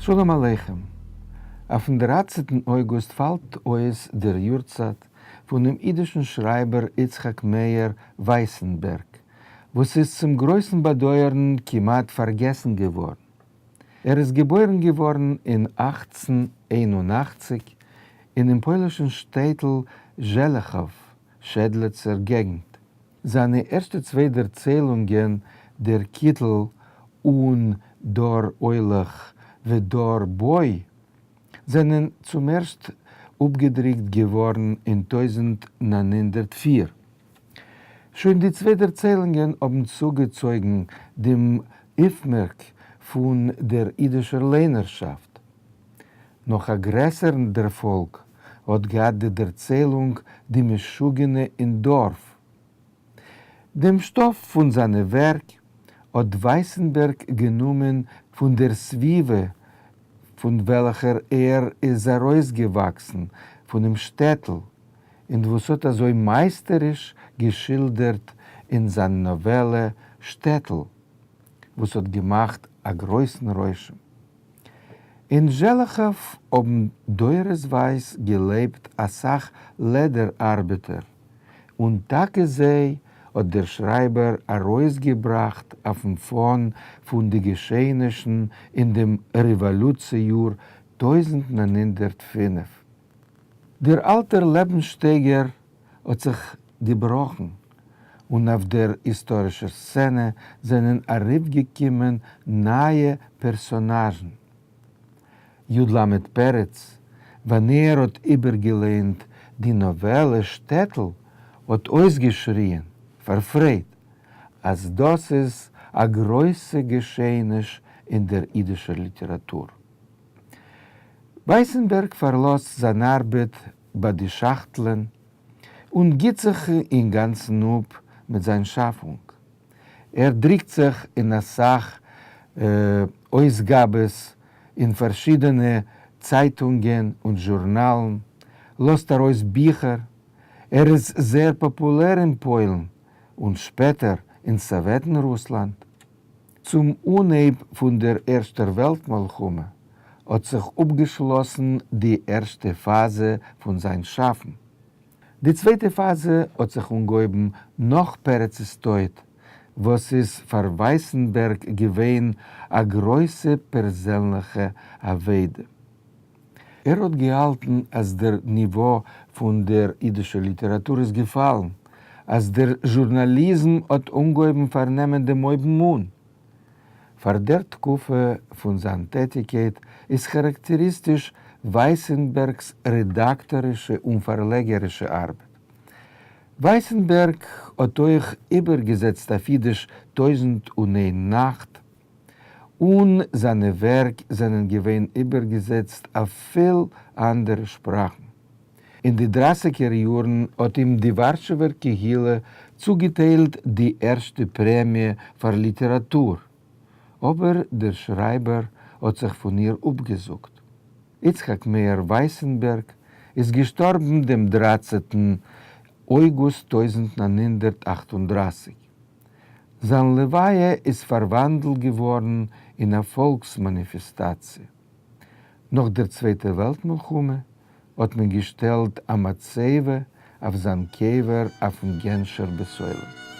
שלום עליכם. אויפן דרייצנטן אויגוסט פאלט אויס דער יארצייט פונעם אידישן שרייבער יצחק מאיר ווייסענבערג, וואס איז צום גרויסן באדויערן כמעט פארגעסן געווארן. ער איז געבוירן געווארן אין 1881 אינעם פוילישן שטעטל זשעלעכאוו, שעדלעצער געגנט. זיינע ערשטע צוויי דערציילונגען דער קיטל און דור הולך ודור בא זענען צום ערשט אפגעדרוקט געווארן אין 1904. שוין די צוויי דערציילונגען האבן צוגעצויגן דעם אויפמערק פון דער אידישער ליינערשאפט. נאך א גרעסערן דערפאלג האט געהאט די דערציילונג די משוגענע אין דארף. דעם שטאף פון זיינע ווערק האט ווייסענבערג גענומען פון דער סביבה פון וועלכער ער איז ארויסגעוואקסן, פונעם שטעטל, און וואס האט אזוי מייסטעריש געשילדערט אין זיין נאוועלע שטעטל, וואס האט געמאכט א גרויסן רושם. אין זשעלעכאוו האבן דורותווייז געלעבט אסאך לעדער ארבעטער, און טאקע זיי האט דער שרייבער ארויסגעבראכט אויפן פאן פון די געשעענישן אין דעם רעוואלוציע יאר 1905. דער אלטער לעבנסשטייגער האט זיך געבראכן, און אויף דער היסטארישער סצענע זענען ארויפגעקומען נייע פערסאנאזשן. י. ל. פרץ, ווען ער האט איבערגעלייענט די נאוועלע שטעטל, האט אויסגעשריען פאר פרייד, אז דאס איז א גרויסע געשעעניש אין דער אידישער ליטעראטור. ווייסענבערג פארלאזט זיין ארבעט ביי די שאכטלען און גיט זיך אינגאנצן אפ מיט זיין שאפונג. ער דריקט זיך אין אסאך אויסגאבעס אין פארשידענע צייטונגען און זשורנאלן, לאזט ארויס ביכער, ער איז זייער פאפולער אין פוילן און שפעטער אין סאוועטן רוסלאנד. צום אנהייב פון דער ערשטער וועלט מלחמה האט זיך אפגעשלאסן די ערשטע פאזע פון זיין שאפן. די צווייטע פאזע האט זיך אנגעהויבן נאך פרצ'ס טויט, וואס איז פאר ווייסענבערג געווען א גרויסע פערזענליכע אבידה. ער האט געהאלטן אז דער ניווא פון דער אידישער ליטעראטור איז געפאלן, אז דער זשורנאליזם האט אנגעהויבן פארנעמען דעם אויבן-אן. פאר דער תקופה פון זיין טעטיקייט איז כאראקטעריסטיש ווייסענבערג'ס רעדאקטארישע און פארלעגערישע ארבעט. ווייסענבערג האט אויך איבערגעזעצט אויף אידיש טויזנט און איין נאכט, און זיינע ווערק זענען געווען איבערגעזעצט אויף פיל אנדערע שפראכן. אין די דרייסיגער יארן האט אים די ווארשעווער קהילה צוגעטיילט די ערשטע פרעמיע פאר ליטעראטור, אבער דער שרייבער האט זיך פון איר אפגעזאגט. יצחק מאיר ווייסענבערג איז געשטארבן דעם דרייצנטן אויגוסט 1938. זיין לוויה איז פארוואנדלט געווארן אין א פאלקס מאניפעסטאציע. נאך דער צווייטער וועלט מלחמה האט מען געשטעלט א מצבה אויף זיין קבר אויפן גענשער בית עולם.